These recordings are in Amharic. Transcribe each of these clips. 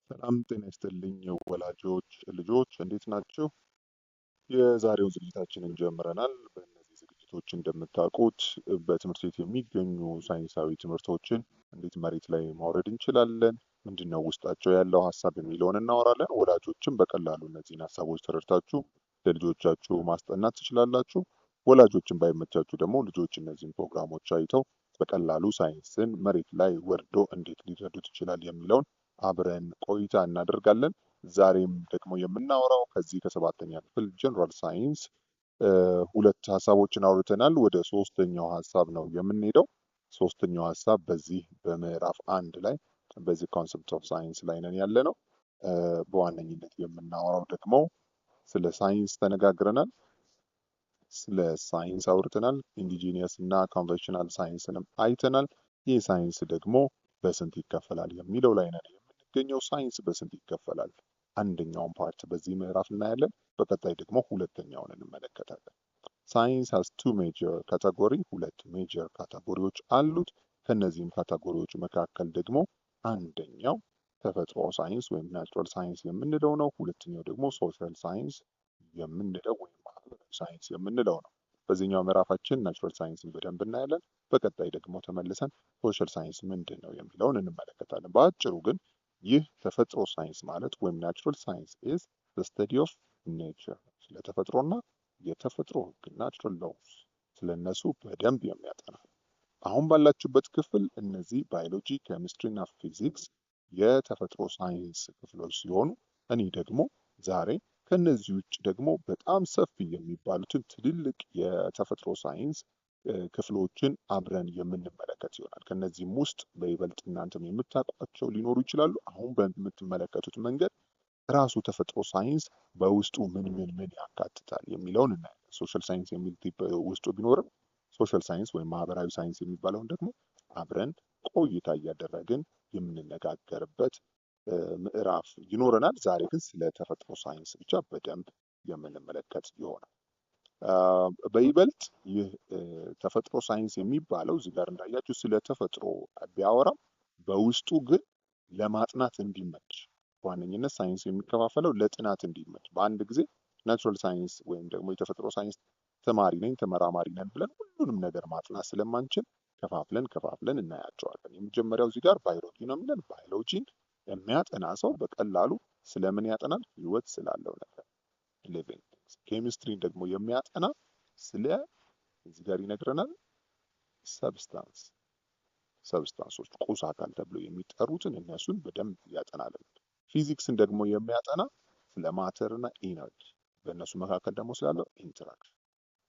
ሰላም ጤና ይስጥልኝ ወላጆች፣ ልጆች እንዴት ናችሁ? የዛሬውን ዝግጅታችንን ጀምረናል። በእነዚህ ዝግጅቶች እንደምታውቁት በትምህርት ቤት የሚገኙ ሳይንሳዊ ትምህርቶችን እንዴት መሬት ላይ ማውረድ እንችላለን፣ ምንድነው ውስጣቸው ያለው ሀሳብ የሚለውን እናወራለን። ወላጆችም በቀላሉ እነዚህን ሀሳቦች ተረድታችሁ ለልጆቻችሁ ማስጠናት ትችላላችሁ። ወላጆችን ባይመቻችሁ ደግሞ ልጆች እነዚህን ፕሮግራሞች አይተው በቀላሉ ሳይንስን መሬት ላይ ወርዶ እንዴት ሊረዱት ይችላል የሚለውን አብረን ቆይታ እናደርጋለን። ዛሬም ደግሞ የምናወራው ከዚህ ከሰባተኛ ክፍል general science ሁለት ሀሳቦችን አውርተናል። ወደ ሶስተኛው ሀሳብ ነው የምንሄደው። ሶስተኛው ሀሳብ በዚህ በምዕራፍ 1 ላይ በዚህ concept of science ላይ ነን ያለነው። በዋነኝነት የምናወራው ደግሞ ስለ ሳይንስ ተነጋግረናል። ስለ ሳይንስ አውርተናል። Indigenous እና conventional ሳይንስንም አይተናል። ይህ ሳይንስ ደግሞ በስንት ይከፈላል የሚለው ላይ ነን የምንገኘው። ሳይንስ በስንት ይከፈላል? አንደኛውን part በዚህ ምዕራፍ እናያለን። በቀጣይ ደግሞ ሁለተኛውን እንመለከታለን። Science has two major category፣ ሁለት major category ዎች አሉት። ከነዚህም category ዎች መካከል ደግሞ አንደኛው ተፈጥሮ ሳይንስ ወይም natural science የምንለው ነው። ሁለተኛው ደግሞ social science የምንለው ወይም ማህበራዊ ሳይንስ የምንለው ነው። በዚህኛው ምዕራፋችን natural science ን በደንብ እናያለን። በቀጣይ ደግሞ ተመልሰን social science ምንድን ነው የሚለውን እንመለከታለን። በአጭሩ ግን ይህ ተፈጥሮ ሳይንስ ማለት ወይም natural science is the study of nature፣ ስለ ተፈጥሮና የተፈጥሮ ህግ natural laws ስለነሱ በደንብ የሚያጠና። አሁን ባላችሁበት ክፍል እነዚህ ባዮሎጂ፣ ኬሚስትሪ እና ፊዚክስ የተፈጥሮ ሳይንስ ክፍሎች ሲሆኑ፣ እኔ ደግሞ ዛሬ ከነዚህ ውጭ ደግሞ በጣም ሰፊ የሚባሉትን ትልልቅ የተፈጥሮ ሳይንስ ክፍሎችን አብረን የምንመለከት ይሆናል። ከነዚህም ውስጥ በይበልጥ እናንተም የምታውቋቸው ሊኖሩ ይችላሉ። አሁን በምትመለከቱት መንገድ ራሱ ተፈጥሮ ሳይንስ በውስጡ ምን ምን ምን ያካትታል የሚለውን እናያለን። Social science የሚል ውስጡ ቢኖርም social science ወይም ማህበራዊ ሳይንስ የሚባለውን ደግሞ አብረን ቆይታ እያደረግን የምንነጋገርበት ምዕራፍ ይኖረናል። ዛሬ ግን ስለ ተፈጥሮ ሳይንስ ብቻ በደንብ የምንመለከት ይሆናል። በይበልጥ ይህ ተፈጥሮ ሳይንስ የሚባለው እዚህ ጋር እንዳያችሁ ስለ ተፈጥሮ ቢያወራም በውስጡ ግን ለማጥናት እንዲመች፣ በዋነኝነት ሳይንስ የሚከፋፈለው ለጥናት እንዲመች፣ በአንድ ጊዜ natural science ወይም ደግሞ የተፈጥሮ ሳይንስ ተማሪ ነኝ ተመራማሪ ነን ብለን ሁሉንም ነገር ማጥናት ስለማንችል ከፋፍለን ከፋፍለን እናያቸዋለን። የመጀመሪያው እዚህ ጋር ባዮሎጂ ነው የሚለን። ባዮሎጂን የሚያጠና ሰው በቀላሉ ስለምን ያጠናል? ህይወት ስላለው ነገር፣ living things። ኬሚስትሪን ደግሞ የሚያጠና ስለ እዚህ ጋር ይነግረናል substance ኦች፣ ቁስ አካል ተብለው የሚጠሩትን እነሱን በደንብ ያጠናል። ፊዚክስን ደግሞ የሚያጠና ስለ matter እና energy፣ በእነሱ መካከል ደግሞ ስላለው interaction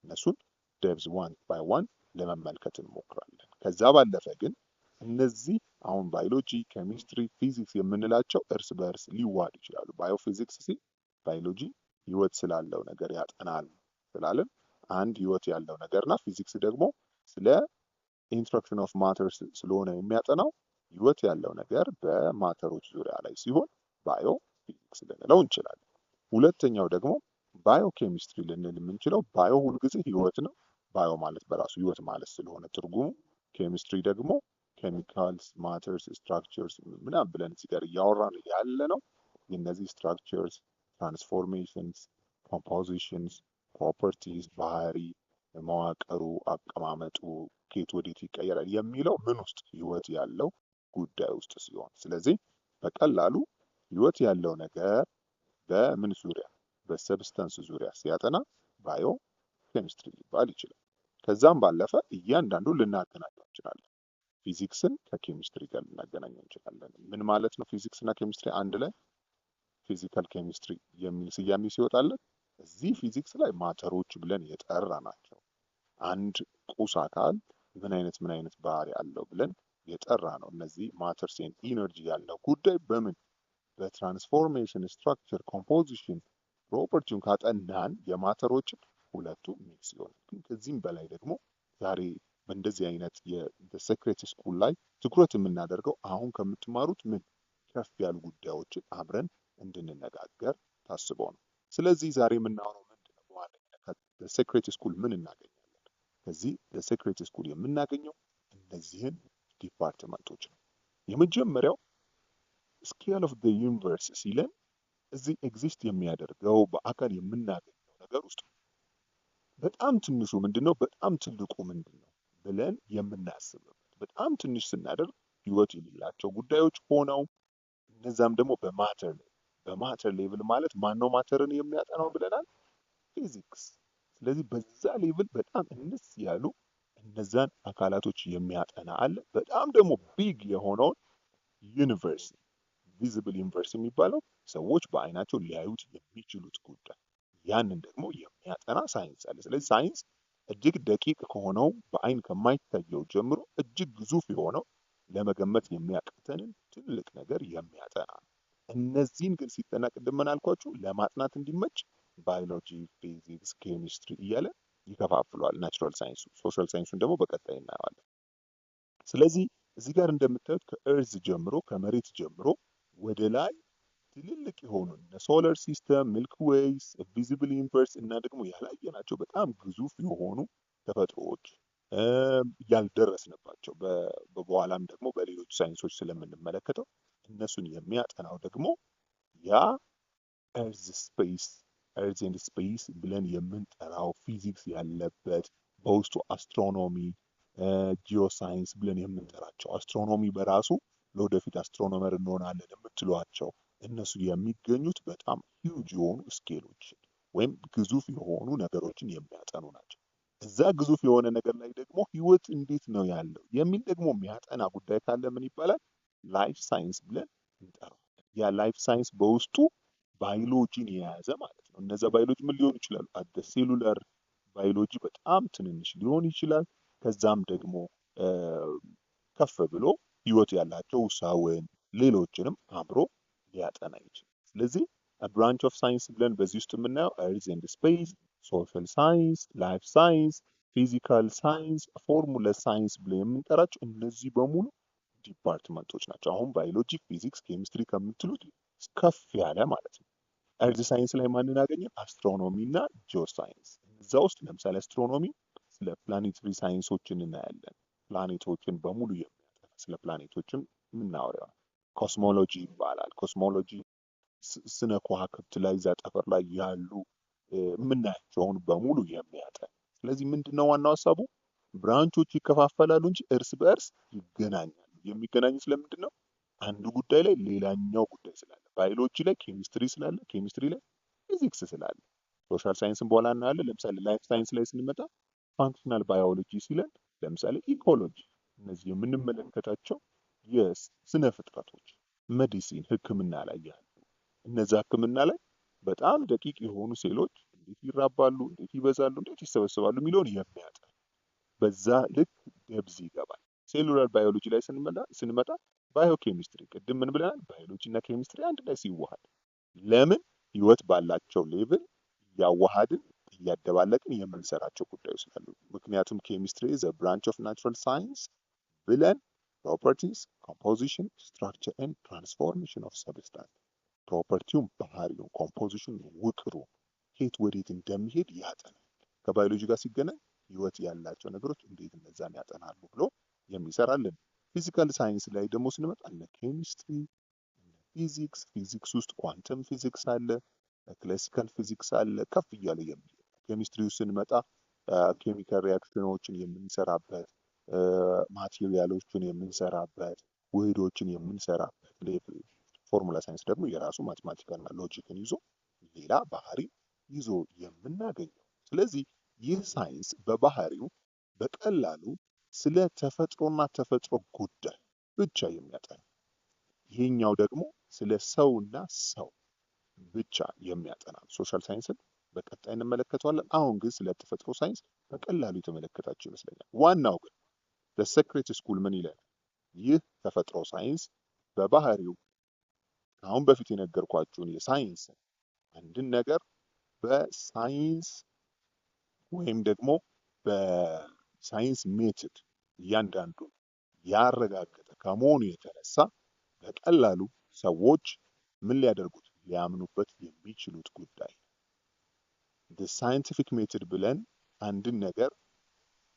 እነሱን depth one by one ለመመልከት እንሞክራለን። ከዛ ባለፈ ግን እነዚህ አሁን ባዮሎጂ፣ ኬሚስትሪ፣ ፊዚክስ የምንላቸው እርስ በእርስ ሊዋሃዱ ይችላሉ። Biophysics ሲል ባዮሎጂ ህይወት ስላለው ነገር ያጠናል ስላለን አንድ ህይወት ያለው ነገርና ፊዚክስ ደግሞ ስለ interaction of matters ስለሆነ የሚያጠናው ህይወት ያለው ነገር በ matter ኦች ዙሪያ ላይ ሲሆን biophysics ልንለው እንችላለን። ሁለተኛው ደግሞ ባዮ ኬሚስትሪ ልንል የምንችለው bio ሁልጊዜ ህይወት ነው። Bio ማለት በራሱ ህይወት ማለት ስለሆነ ትርጉሙ፣ ኬሚስትሪ ደግሞ chemicals፣ matters፣ structures ምናምን ብለን እዚህ ጋር እያወራን ያለ ነው። የእነዚህ structures፣ transformations፣ compositions፣ properties፣ ባህሪ፣ መዋቅሩ፣ አቀማመጡ ከየት ወዴት ይቀየራል የሚለው ምን ውስጥ? ህይወት ያለው ጉዳይ ውስጥ ሲሆን፣ ስለዚህ በቀላሉ ህይወት ያለው ነገር በምን ዙሪያ? በ substance ዙሪያ ሲያጠና ባዮ ኬሚስትሪ ሊባል ይችላል። ከዛም ባለፈ እያንዳንዱ ልናገናኘው እንችላለን። ፊዚክስን ከኬሚስትሪ ጋር ልናገናኘው እንችላለን። ምን ማለት ነው? ፊዚክስ እና ኬሚስትሪ አንድ ላይ physical chemistry የሚል ስያሜ ሲወጣለት እዚህ ፊዚክስ ላይ matter ኦች ብለን የጠራናቸው፣ አንድ ቁስ አካል ምን አይነት ምን አይነት ባህሪ አለው ብለን የጠራነው። እነዚህ matters and energy ያለው ጉዳይ በምን በ transformation፣ structure፣ composition፣ property ውን ካጠናን የ matter ኦችን ሁለቱ mix ይሆናል። ግን ከዚህም በላይ ደግሞ ዛሬ በእንደዚህ አይነት የ secret school ላይ ትኩረት የምናደርገው አሁን ከምትማሩት ምን ከፍ ያሉ ጉዳዮችን አብረን እንድንነጋገር ታስቦ ነው። ስለዚህ ዛሬ የምናወራው ምንድን ነው? በዋነኝነት secret school ምን እናገኛለን? ከዚህ secret school የምናገኘው እነዚህን department ኦች ነው። የመጀመሪያው Scale of the universe ሲለን እዚህ exist የሚያደርገው በአካል የምናገኘው ነገር ውስጥ በጣም ትንሹ ምንድነው፣ በጣም ትልቁ ምንድነው ብለን የምናስብበት፣ በጣም ትንሽ ስናደርግ ህይወት የሌላቸው ጉዳዮች ሆነው እነዛም ደግሞ በ matter ላይ፣ በ matter level ማለት ማነው matter ን የሚያጠናው ብለናል? ፊዚክስ። ስለዚህ በዛ level በጣም እንስ ያሉ እነዛን አካላቶች የሚያጠና አለ። በጣም ደግሞ big የሆነውን universe፣ visible universe የሚባለው ሰዎች በአይናቸው ሊያዩት የሚችሉት ጉዳይ፣ ያንን ደግሞ የሚያጠና ሳይንስ አለ። ስለዚህ ሳይንስ እጅግ ደቂቅ ከሆነው በአይን ከማይታየው ጀምሮ እጅግ ግዙፍ የሆነው ለመገመት የሚያቅተንን ትልቅ ነገር የሚያጠና ነው። እነዚህን ግን ሲጠና ቅድም ምን አልኳችሁ? ለማጥናት እንዲመች ባዮሎጂ፣ ፊዚክስ፣ ኬሚስትሪ እያለ ይከፋፍለዋል። Natural science ኡ፣ social science ኡን ደግሞ በቀጣይ እናየዋለን። ስለዚህ እዚህ ጋር እንደምታዩት ከ earth ጀምሮ፣ ከመሬት ጀምሮ ወደ ላይ ትልልቅ የሆኑ እነ solar system፣ Milky Ways፣ visible universe እና ደግሞ ያላየናቸው በጣም ግዙፍ የሆኑ ተፈጥሮዎች ያልደረስንባቸው በኋላም ደግሞ በሌሎች ሳይንሶች ስለምንመለከተው እነሱን የሚያጠናው ደግሞ ያ earth and space ብለን የምንጠራው ፊዚክስ ያለበት፣ በውስጡ astronomy፣ geoscience ብለን የምንጠራቸው፣ astronomy በራሱ ለወደፊት astronomer እንሆናለን የምትሏቸው እነሱ የሚገኙት በጣም huge የሆኑ scale ኦች ወይም ግዙፍ የሆኑ ነገሮችን የሚያጠኑ ናቸው። እዛ ግዙፍ የሆነ ነገር ላይ ደግሞ ህይወት እንዴት ነው ያለው የሚል ደግሞ የሚያጠና ጉዳይ ካለ ምን ይባላል? Life science ብለን እንጠራዋለን። ያ life science በውስጡ ባዮሎጂን የያዘ ማለት ነው። እነዛ ባዮሎጂ ምን ሊሆኑ ይችላሉ? At cellular biology በጣም ትንንሽ ሊሆን ይችላል። ከዛም ደግሞ ከፍ ብሎ ህይወት ያላቸው ሰውን፣ ሌሎችንም አብሮ ሊያጠና ይችላል። ስለዚህ branch of science ብለን በዚህ ውስጥ የምናየው earth and space፣ social science፣ life science፣ physical science፣ formula science ብለን የምንጠራቸው እነዚህ በሙሉ department ኦች ናቸው። አሁን ባዮሎጂ፣ ፊዚክስ፣ ኬሚስትሪ ከምትሉት ከፍ ያለ ማለት ነው። Earth science ላይ ማንን አገኘን? Astronomy እና geoscience። እዛ ውስጥ ለምሳሌ astronomy ስለ planetary science ኦችን እናያለን። ፕላኔቶችን በሙሉ የሚያጠና፣ ስለ ፕላኔቶችም የምናወራው cosmology ይባላል። Cosmology ስነ ከዋክብት ላይ፣ እዛ ጠፈር ላይ ያሉ የምናያቸውን በሙሉ የሚያጠና። ስለዚህ ምንድነው ዋናው ሀሳቡ? Branch ኦች ይከፋፈላሉ እንጂ እርስ በእርስ ይገናኛሉ። የሚገናኙት ለምንድን ነው? አንዱ ጉዳይ ላይ ሌላኛው ጉዳይ ስላለ፣ ባዮሎጂ ላይ ኬሚስትሪ ስላለ፣ ኬሚስትሪ ላይ ፊዚክስ ስላለ። Social science ን በኋላ እናያለን። ለምሳሌ life science ላይ ስንመጣ functional biology ሲለን ለምሳሌ ecology፣ እነዚህ የምንመለከታቸው የስነ ፍጥረቶች፣ medicine ሕክምና ላይ ያሉ፣ እነዛ ሕክምና ላይ በጣም ደቂቅ የሆኑ ሴሎች እንዴት ይራባሉ፣ እንዴት ይበዛሉ፣ እንዴት ይሰበሰባሉ የሚለውን የሚያጠና በዛ ልክ depth ይገባል። Cellular biology ላይ ስንመጣ ባዮኬሚስትሪ፣ ቅድም ምን ብለናል? ባዮሎጂ እና ኬሚስትሪ አንድ ላይ ሲዋሃድ ለምን ህይወት ባላቸው level እያዋሃድን እያደባለቅን የምንሰራቸው ጉዳዮች ስላሉ። ምክንያቱም chemistry the branch of natural science ብለን properties፣ composition፣ structure and transformation of substance፣ property ውን፣ ባህሪውን፣ composition ውቅሩ ከየት ወዴት እንደሚሄድ ያጠናል። ከባዮሎጂ ጋር ሲገናኝ ህይወት ያላቸው ነገሮች እንዴት እነዛን ያጠናሉ ብሎ የሚሰራልን። Physical science ላይ ደግሞ ስንመጣ እነ ኬሚስትሪ፣ ፊዚክስ፣ ፊዚክስ ውስጥ quantum physics አለ፣ classical physics አለ፣ ከፍ እያለ የሚሄድ። ኬሚስትሪ ውስጥ ስንመጣ chemical reaction ኦችን የምንሰራበት፣ material ኦችን የምንሰራበት፣ ውህዶችን የምንሰራበት level። Formula science ደግሞ የራሱ mathematical እና logic ን ይዞ ሌላ ባህሪ ይዞ የምናገኘው። ስለዚህ ይህ ሳይንስ በባህሪው በቀላሉ ስለ ተፈጥሮና ተፈጥሮ ጉዳይ ብቻ የሚያጠና፣ ይሄኛው ደግሞ ስለ ሰውና ሰው ብቻ የሚያጠና። Social science ን በቀጣይ እንመለከተዋለን። አሁን ግን ስለ ተፈጥሮ ሳይንስ በቀላሉ የተመለከታችሁ ይመስለኛል። ዋናው ግን The Secret School ምን ይላል? ይህ ተፈጥሮ ሳይንስ በባህሪው አሁን በፊት የነገርኳችሁን የሳይንስ አንድን ነገር በሳይንስ ወይም ደግሞ በሳይንስ method እያንዳንዱን ያረጋገጠ ከመሆኑ የተነሳ በቀላሉ ሰዎች ምን ሊያደርጉት ሊያምኑበት የሚችሉት ጉዳይ፣ scientific method ብለን አንድን ነገር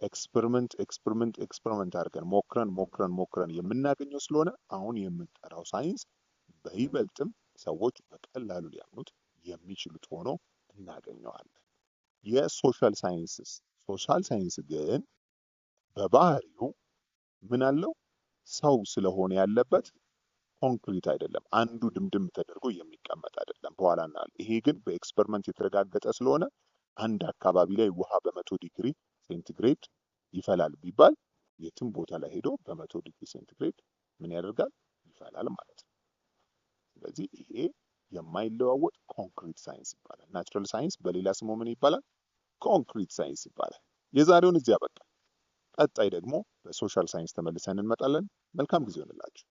experiment, experiment, experiment አድርገን፣ ሞክረን ሞክረን ሞክረን የምናገኘው ስለሆነ አሁን የምንጠራው ሳይንስ በይበልጥም ሰዎች በቀላሉ ሊያምኑት የሚችሉት ሆኖ እናገኘዋለን። የ social sciences social science ግን በባህሪው ምን አለው? ሰው ስለሆነ ያለበት ኮንክሪት አይደለም። አንዱ ድምድም ተደርጎ የሚቀመጥ አይደለም። በኋላ እናያለን። ይሄ ግን በ experiment የተረጋገጠ ስለሆነ አንድ አካባቢ ላይ ውሃ በ100 ዲግሪ ሴንቲግሬድ ይፈላል ቢባል የትም ቦታ ላይ ሄዶ በ100 ዲግሪ ሴንቲግሬድ ምን ያደርጋል? ይፈላል ማለት ነው። ስለዚህ ይሄ የማይለዋወጥ concrete science ይባላል። Natural science በሌላ ስሙ ምን ይባላል? Concrete science ይባላል። የዛሬውን እዚህ አበቃ። ቀጣይ ደግሞ በ social science ተመልሰን እንመጣለን። መልካም ጊዜ ይሆንላችሁ።